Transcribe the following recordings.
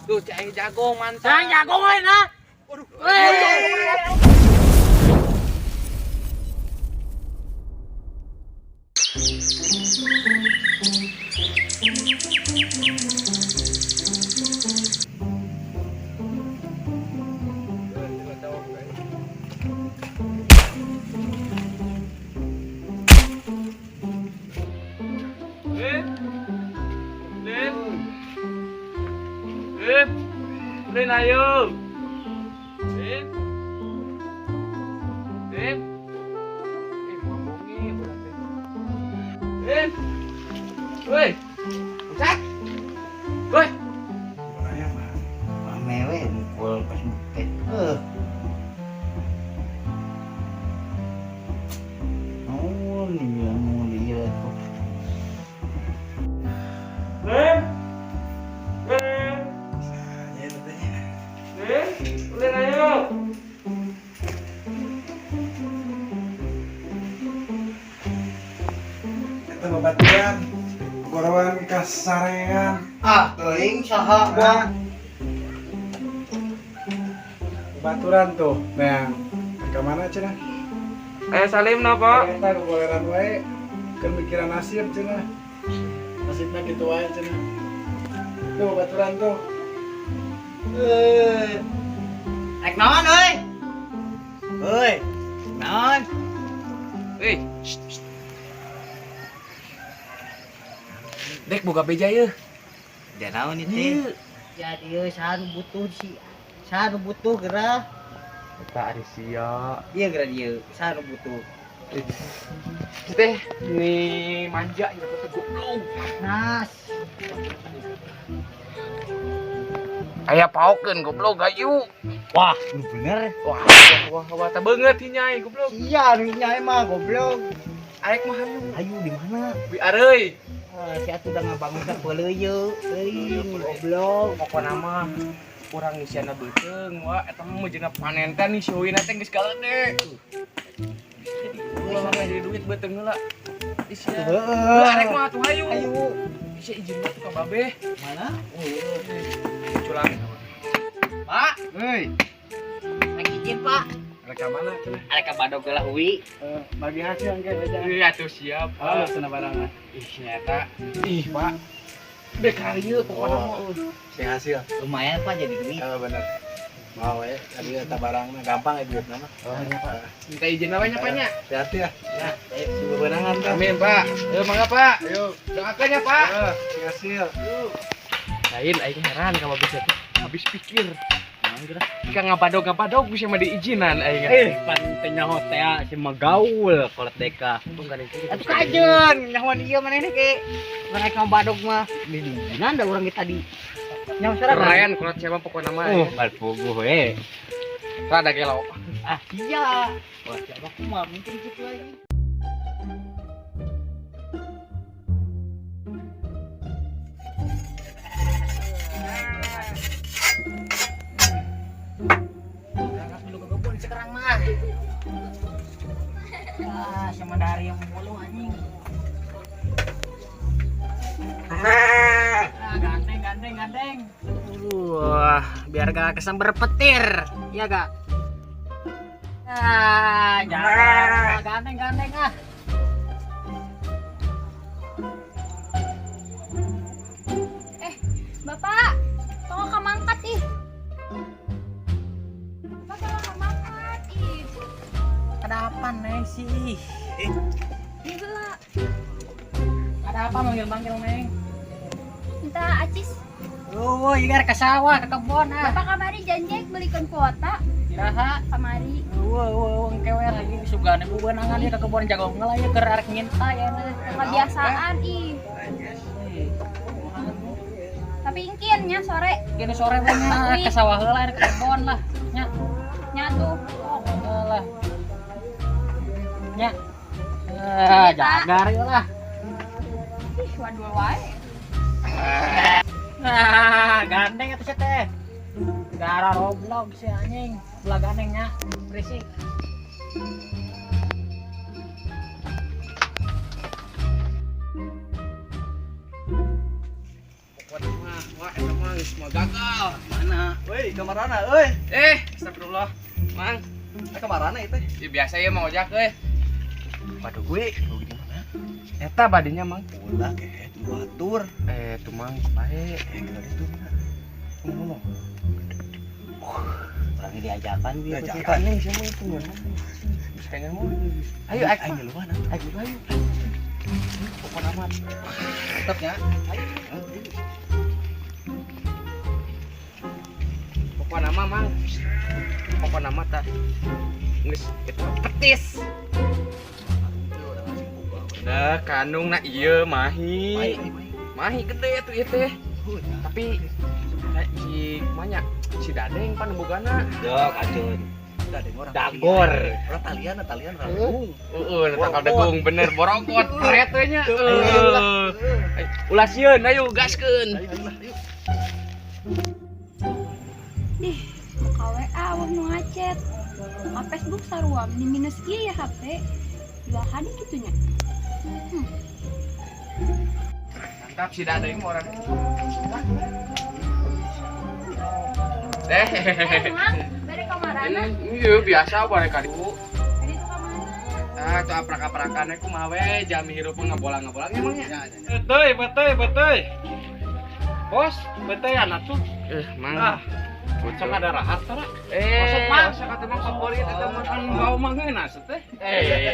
Tuh cai jagung mantap. Sang jagung lain ah. Waduh. Weh. Lin. Lin. Lin. Lin ayo. Lin. Lin. Eh, mau bongi berarti. Lin. Woi. Buset. Woi. Rame we mukul pas bukit. Oh, iya, mulia tuh. Lin. Lin. Ya itu teh. Lin. Lin ayo. Eta babaturan. Gorowan kasarean. Ah, teuing saha gua. Babaturan tuh. Nah, ke mana cenah? Ayo salim no, Pak. Eta gogoleran wae. Keur mikiran nasib cenah. Nasibna kitu wae cenah. Tuh babaturan tuh. Eh. Rek naon euy? Euy. Naon? Hei. Dek boga beja yeuh. Da naon ieu teh? Jadi euy saha nu butuh si saha nu butuh geura? Eta ari sia. Ieu geura dieu, saha nu butuh? Teh, nih manja ya teh goblok. Nas. Aya paokeun goblok hayu. Wah, nu bener. Wah, wah, wah, wah, teh beungeut hinyai goblok. Iya, nu nyai mah goblok. Arek mah hayu. Ayo di mana? Bi areuy. Ah, si atuh udah ngabangun ka peuleuyeu, teuing goblok. Pokona mah urang ngisiana beuteung wa eta mah meujeuhna panen teh nih sieuina teh geus galede. Wah, jadi duit beuteung heula. Isia. Heeh. Arek mah atuh hayu. Ayo. Isia izin mah tuh ka babeh. Mana? Culang. Pak, Hei, Rek izin, Pak. rek ka mana cenah? Arek ka badog heula hui. Eh, bagi hasil engke beja. Iya tuh siap. Halo cenah barangan. Ih, nyata. Ih, Pak. Dek karieu pokona mah. Sing hasil. Lumayan Pak jadi duit. Kalau bener. Mau we, tadi eta barangna gampang ya duitna mah. Oh, iya, Pak. Minta izin apa nya, Pak nya? Hati-hati ya. Ya, si bebenangan tuh. Amin, Pak. Ayo mangga, Pak. Ayo. Doakan ya, Pak. Eh, sing hasil. Lain aing heran ka babeh teh. Habis pikir. Jika ngabadog-ngabadog bisa mah diizinan aing. Eh, pan teh nyaho teh si mah gaul kolot deka. Atuh kajeun nyahoan ieu manehna ge. Mereka ngabadog mah didinan da urang ge tadi. Nyaho sorangan. Keren kolot siapa pokona mah. Oh, bal puguh we. Rada gelo. Ah, iya. Wah, siapa kumaha mungkin gitu lagi. Berangkat dulu ke kebun sekarang mah. Ah, sama dari yang mulu anjing. Ah, gandeng, gandeng, gandeng. Wah, biar gak kesambar petir, iya gak? Ah, jangan, gandeng, gandeng ah. Eh, Bapak, tolong kamangkat ih. Bapak tolong kamangkat ih. Ada apa neng sih? Ini heula, Ada apa manggil-manggil neng? minta acis. Oh, iya ke sawah, ke kebun ah. Bapak kamari janji belikan kuota Iraha. kamari. Wah, wah, wah, engke we lagi sugane bubenangan ieu ke kebun jagung lah ieu keur arek nginta ya mah. Kebiasaan ih. Tapi ingkin nya sore Gini sore we nya ke sawah heula ke kebun lah nya. nya tuh. Oh, lah. Nya. Ah, jagar ieu lah. Ih, waduh wae. Nah, gandeng atuh sia teh. Gara roblok si anjing, belah gandengnya berisik. Pokona mah wah eta mah Mang, semua gagal. Mana? Woi, kamarana euy. Astagfirullah. Mang, Kamarana ieu teh? ya biasa ya Mang Ojak euy. Waduh gue, rugi di mana? Eta badinya Mang. Ulah kayak itu batur. Tuh Mang, bae. Kita itu ngomong. Urang diajakan gitu. Diajakan. Neng siapa itu Mang? Bisa kayaknya mau. Ayo, ayo, Ayo ngeluhan. Ayo, ayo. Pokoknya amat. Tetep ya. Pokoknya nama Mang. Pokoknya nama tah. Geus eta petis. Dah kandung na ieu mahi. Mahi gede tuh ieu teh. Tapi si kumanya si Dadeng pan bogana. Dok, acun. Dadeng orang. Dagor. Orang talian, talian orang degung. Heeh, tangkal degung bener borokot pret we nya. Heeh. Ulah sieun ayo gaskeun. Ayo, ayo, ayo. Ih, muka WA wah nu ngacet. Muka Facebook sarua di minus ieu ya HP. Dua hari kitu nya. Mantap si Dadeng mah orang. Deh. Mang, bere kamarana? Iya biasa bare ka dieu. Tadi tuh ka mana? Ah, tuh aprak-aprakan kumaha we jami hirup ngabolang-ngabolang emangnya. Ya, ya, ya. Beteuy, beteuy, beteuy. Bos, beteuy anak tuh. Mang. Ah, sok ada rahat tara. Masuk Mang. Masuk kata mang favorit eta mah. Kan bau mah ngeunah teh.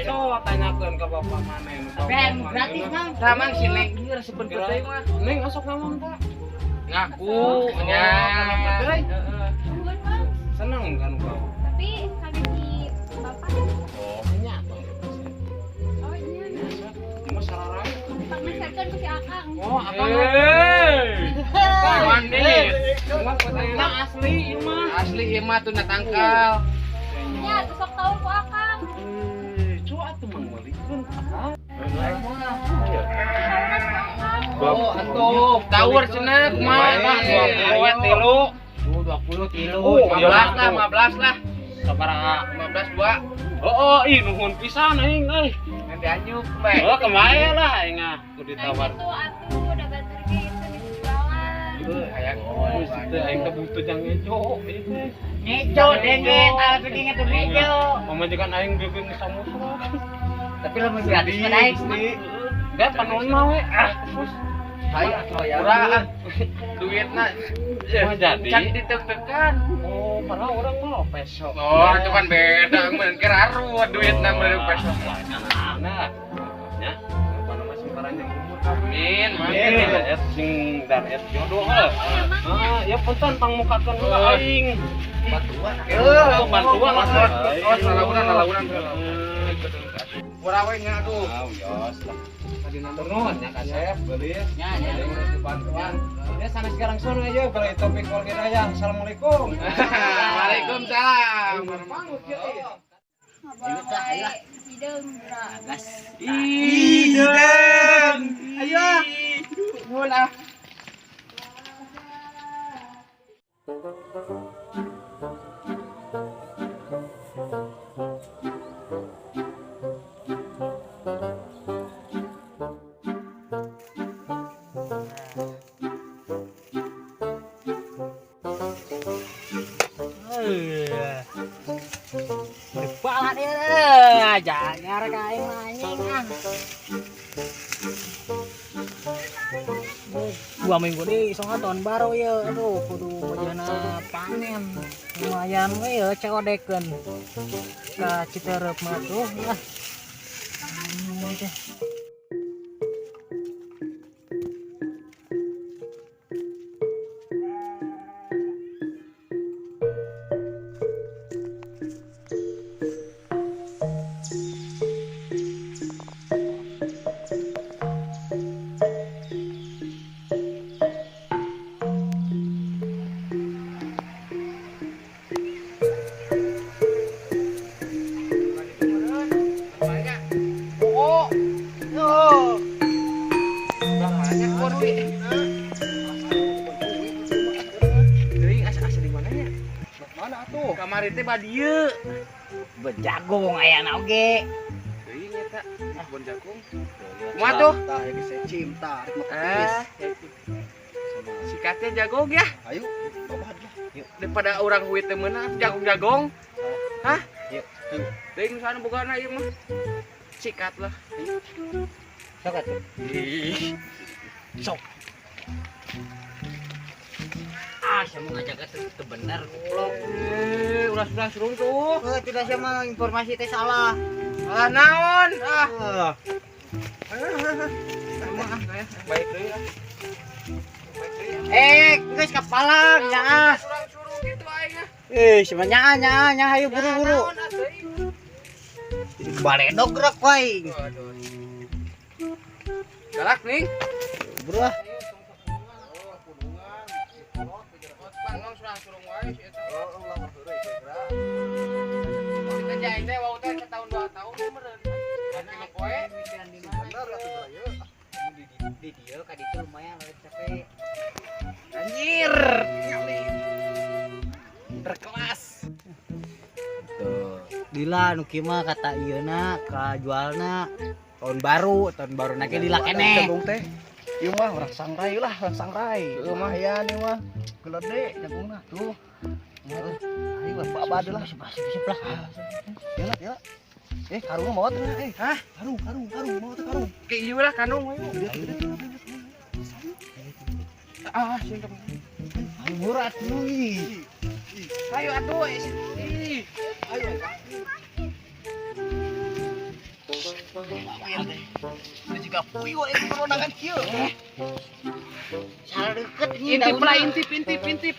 So tanyakeun ka bapak maneh nu bau Ben, mah gratis, ngeunah. Mang. Tah mang si Neng ieu resepeun beteuy mah. Neng osok ngomong tah. Ngaku nya. Beteuy. Tungguin, Mang. Seneng kan kau. Tapi kami si bapak. Oh, nya tuh. Oh, iya. Cuma sararai. Pak meserkeun ku si Akang. Oh, akang. Manis. Mah asli ieu mah. Asli ieu mah tuh na tangkal. Nya, tuh sok tahu ku Akang. Cu atuh mang meulikeun akang. Tahunan ku Akang. Oh, atuh tawur cenah kumaha? Lumayan, 20 tilu. 20 tilu. Oh, 15 lah, 15 lah. Sabaraha? 15 dua. Oh, ih nuhun pisan aing euy. Nanti anyuk bae. Oh, kemae lah aing ah kudu Nah, ditawar. gitu atuh udah batur ge itu dijualan. Hayang Oh, situ aing teh butuh jang ngejo ieu teh. Ngejo denge, tah sedih tuh ngejo. Pamajikan aing beubeung geus samusra. Tapi lamun gratis mah naik. Da panon mah we ah terus. Ayo, murah ah. Duitna Mah jadi. can ditek-tekan. Oh, padahal orang mah peso. Oh, itu kan beda, mun kira arut duitna mun peso. Nah, nya apa nama semparan yang umur Amin, Amin. amin. Et sing dar et jodoh heuh. Ah, ya punten pangmukakeun heula aing. Bantuan. Heuh, bantuan lah. Oh, lalaunan, lalaunan. Murah we nya aduh. Ah, wios lah. Tadi nomor Nuhun nya kasep beulis. Nya, nya. bantuan. Ya sana sekarang sono aja balik topik keluarga raya. Assalamualaikum. Waalaikumsalam. Ngabolang wae hideung geura. Gas. Ideng. Ayo. Nuhun ah. Berbalan ya, jangan ka aing mah anjing ah. 2 minggu deui soalnya tahun baru ya, aduh kudu bojana panen. Lumayan we ya codekeun ka Citerep mah tuh lah. Teh. Banyak. Oh. Oh. Banyak kok duit. Teuing asa-asa di mana nya? Mana atuh? Kamari teh badieu. Bejagung ayana oge. Teuing eta kebon jagung. Kumaha tuh? Tah, ya geus cinta, rek mah ketis. Ah, si Sikatnya jagong ya. Ayo, babat lah. Yuk. Daripada orang huit teu meunang jagong-jagong. Hah? Yuk. Deui nu sana bogana ieu mah. Sikat lah. Sok atuh. Ih. Sok. Ah, saya mau ngajak itu bener goblok. Eh, ulah-ulah surung tuh. Eh, tidak saya mah informasi teh salah. Salah naon? Ah. Ah. Emang ah, kayak baik deui ah. Baik deui ah. Eh, geus kapalang nya ah. Surang surung gitu aing ah. Eh, sebenarnya nya nya hayu buru-buru. Naon atuh ieu? Baledog gerak wae. Aduh. Galak nih. Buru ah. Bangong surang surung wae si eta. Kita jaing teh wau teh setahun dua tahun meureun. Tilu poe. Bener atuh ieu. Di dieu ka ditu lumayan balik capek. Anjir. Berkelas. Tuh. Lila nu kieu mah kata ieuna ka jualna tahun baru na ge lila keneh. Jagung teh. Ieu mah urang sangrai lah, urang sangrai. Lumayan ieu mah. Gede jagungna tuh. Ayo lah babad lah. Sip sip lah. Ya lah, ya. Eh, karung mau teh eh. Hah? Karung, karung, karung, mau teh karung. Kayak ieu lah kandung ayo. Ah, sieun kamu. Ayo murah atuh ih. Ayo atuh. Ih. Ayo. Ini juga puyuh eh peronangan kieu. Salah deket ini Intip lah, intip, intip, intip.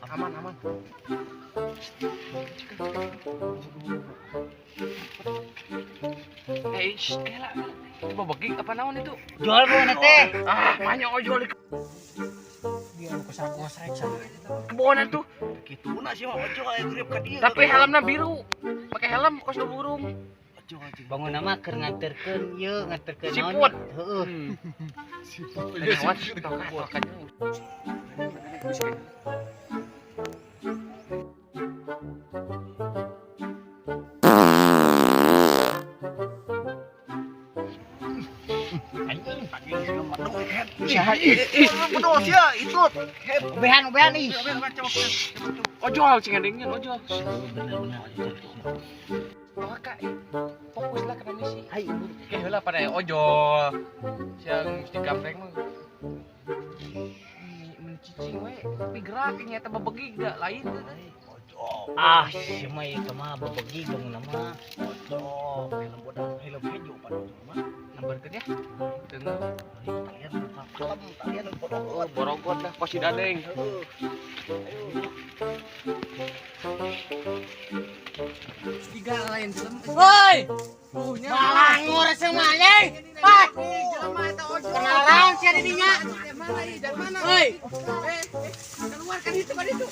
Aman, aman. Eh, shh, kela. Coba begi apa naon itu? Jual bu teh. Ah, banyak ojol di Dia anu kosrek-kosrek sana. kebon tuh. Kituna sih mah ojol aya grip ka dieu. Tapi helmnya biru. Pakai helm kos nu burung. Ojol anjing. Bangun nama keur nganterkeun ieu nganterkeun naon. Siput. Heeh. Siput. Toka, toka. Betul sia itu. Obehan obehan ih. Ojol cing adingnya ojol. Bener-bener. Toka, fokuslah kana misi. Ayo. Oke, heula pada ojol. Siang mesti gambreng mah. Mencicing we, tapi gerak nyata bebegi gak lain teh. Ah, si mah itu mah bebegi bangun nama. Ojol, helm bodas, helm hejo pada ojol mah. Nambarkeun ya. Tengah Talian kalem, talian bodoh. borogot lah pasti dadeng. Tiga lain Woi, balangor semua anjing. Pak. Kenalan sia di dinya. Woi. Keluar kan itu kan itu.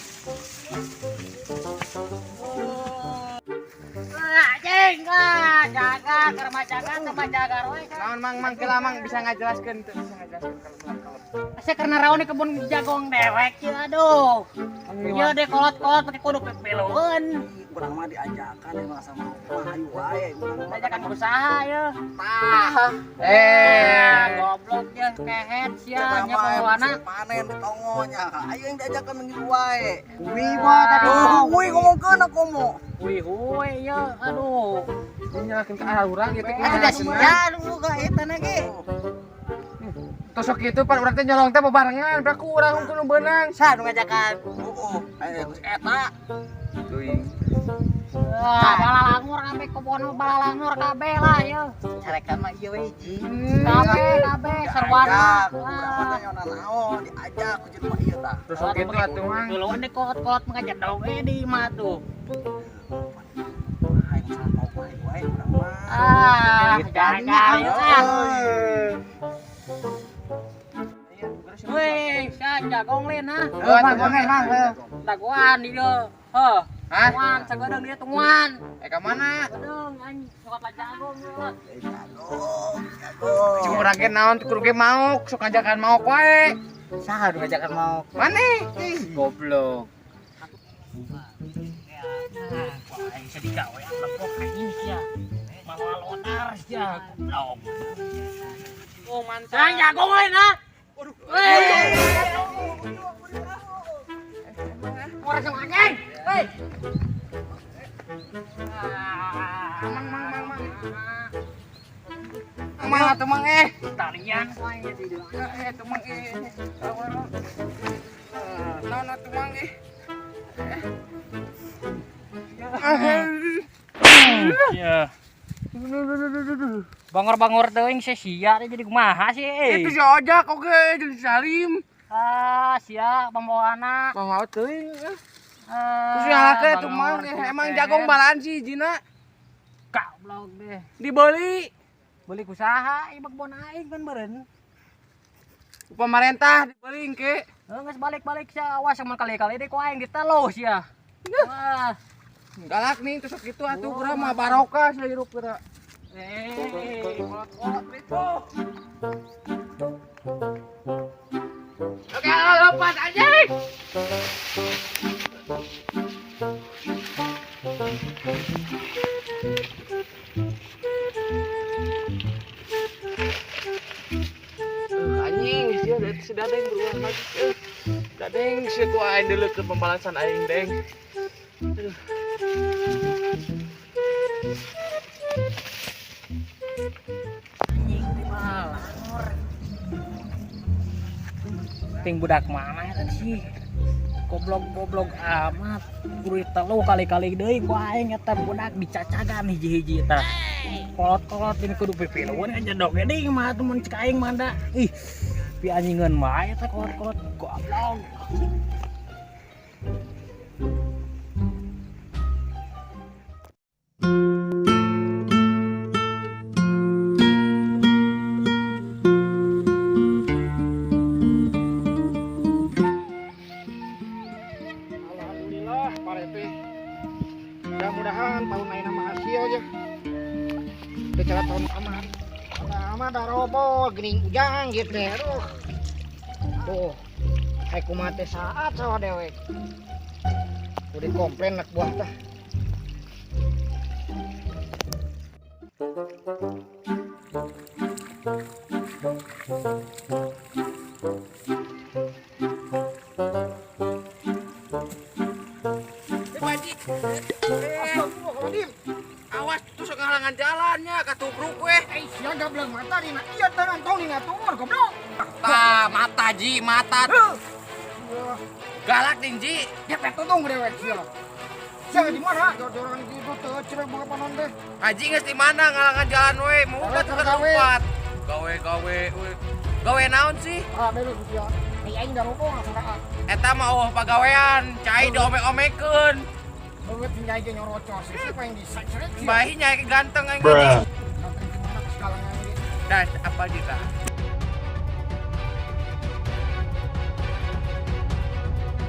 Anjing, ah, jaga keur jaga sama jaga we. Naon mang mang kela mang bisa ngajelaskeun teu bisa ngajelaskeun kalau kalau. Asa karena rawan di kebun jagong dewek ya aduh. Ieu deh kolot-kolot pakai kudu pepelueun. Urang mah diajakan emang sama mah ayu wae urang mah. Ajakan usaha ya. Tah. Eh, Goblok ya kehet sia nya pawana. Panen di tongonya. Ayo yang diajakan minggu wae. Hui mah tadi. Oh, hui ngomongkeun aku mau. Hui hui ya aduh. nyalakeun ke arah urang ieu teh. Atuh da sia lu ga eta na ge. Tosok kitu pan urang teh nyolong teh bebarengan, berarti urang hungkul nu beunang. Sa nu ngajakan. Heeh, ayo geus eta. Teuing. Wah, balalangur kabeh kebon balalangur kabeh lah ya. Carekan mah ieu we hiji. Kabeh kabeh sarwana. Urang mah tanya naon diajak ku jelema ieu tah. Terus kitu atuh mang. Dulu ini kolot-kolot mengajak dong di mah tuh. Ayo salah tau ayo wae urang mah. Ah, jaga ah. Wih, sia jagong lain ah. Oh, mang mang mang. Dagoan dia. Heh. Hah? Tunguan, sagedeung dia tunguan. Eh ka mana? Sagedeung anjing sok lah jagong ya. Jagong, jagong. Cing urang ge naon kudu ge maok, sok ngajakan maok wae. Saha nu ngajakan maok? Maneh? Ih, goblok. Wah, aing bisa digawe lepok anjing sia. Malah lotar sia goblok. Oh mantap. Serang jagung lain ah. Waduh. Orang sama akeng. Hei. Mang mang mang mang. Mang atuh mang eh. Talian. Eh tuh mang eh. Naon atuh mang eh. Ya. Bangor-bangor teuing sia teh jadi kumaha sih eh. Itu si Ojak oge jeung si Salim. Ah, sia pambawaana. Bangor teuing. Terus nyalakeun atuh mang emang jagong balaan sih jina. Goblok deh. Dibeli. Beli kusaha ieu kebon aing kan meureun. Pemerintah dibeli engke. Heuh geus balik-balik sia awas mun kali-kali deui ku aing diteluh sia. Wah. Galak nih tusuk gitu atuh geura mah barokah sia hirup geura. Oke, lepas aja. Anjing, sia si Dadeng berulang lagi. Dadeng sia ku aing deuleu ke pembalasan aing, Deng. Aduh. Ting budak mana eta sih? Goblok-goblok amat. Kudu telu kali-kali deui ku aing eta budak dicacagan hiji-hiji eta. Kolot-kolot ini kudu pipiluan aja dog deui mah atuh mun cek aing mah da. Ih, pi anjingeun wae eta kolot-kolot goblok. Alhamdulillah Pak RT. Mudah-mudahan tahun ayeuna mah hasil ya. Teu cara tahun kamari. Mah darobo geuning ujang gitu teh. Aduh. Tuh. Ai kumaha teh saat sawah dewek. Kudu komplain anak buah tah. Astagfirullahaladzim. Awas tusuk ngahalangan jalannya katubruk weh. Eh, sia gableng mata dina ieu teh nantong dina tuur goblok. Tah, mata ji, mata. Galak ding ji. Gepet tuntung dewek sia. Sia di mana? Jor-joran gitu teu cenah boga panon teh. Haji geus di mana ngalangan jalan we, mau tuh lompat. Gawe-gawe we. Gawe naon sih? Ah, beres sia. Ai aing darobo ngasaraa. Eta mah eueuh pagawean, cai diomek-omekeun. Banget nyai ge nyorocos, siapa yang disecret sih? Bahi nyai ganteng aing. Ganteng gimana segala Dah apa kita?